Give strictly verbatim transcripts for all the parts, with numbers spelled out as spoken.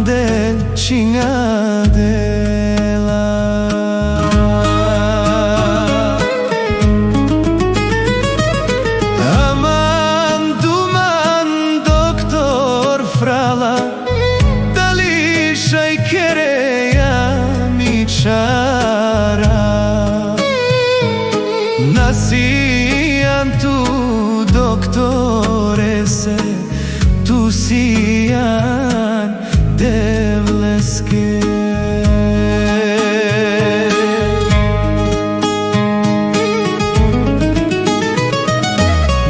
de činga dela. Aman duman, doktor frala, dali šaj kerea mi čara? Na sian tu doktorese, tu sian Devleske.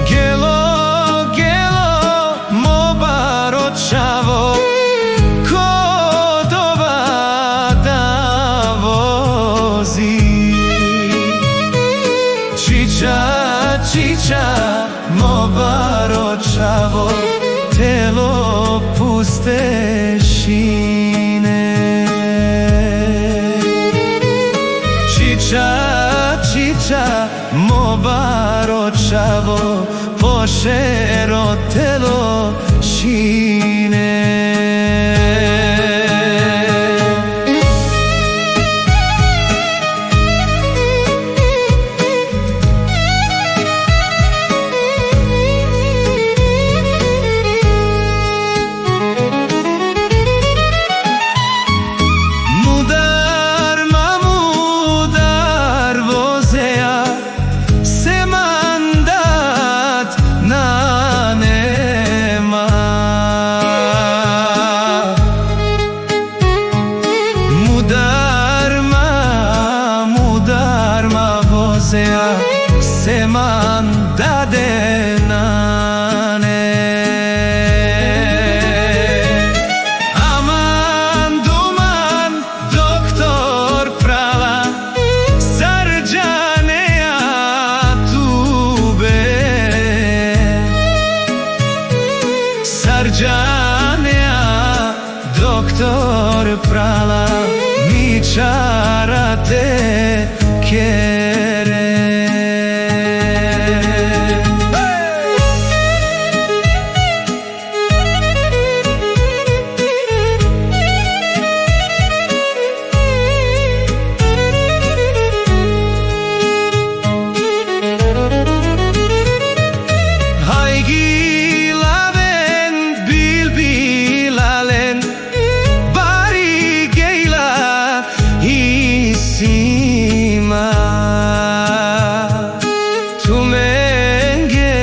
Gelo, gelo, mo baro čhavo, ko dova da vozi. Čiča, čiča, mo baro čhavo, telo puste šine. Čiča, čiča, mo baro čhavo, po šero telo šine. Mudar ma mudar vozea, se man dad nane ma. Mudar ma, mudar ma vozea, se man dade nane. Aman duman, doktor frala, sar džanea tube. Sar džanea, doktor frala, mi čara te kere. Haj gilaven, bilbil alen, bari gejla isi ma. Tumenge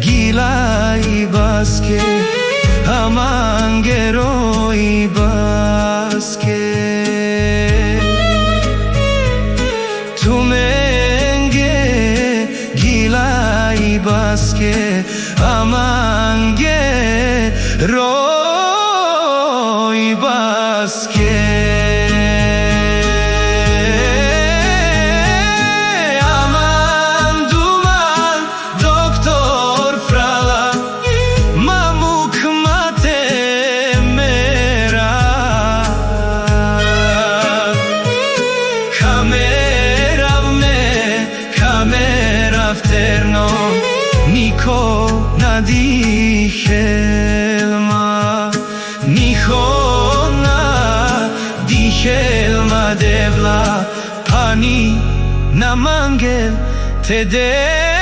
gilajbaske, amangero ojbaske. Tumenge gilajbaske, amangero ojbaske. Aman duman, doktor frala, ma muk ma te merav. Ka merav me, ka merav terno, niko na dikhel ma. Niko na dikhel ma, Devla, pani na mangel te de.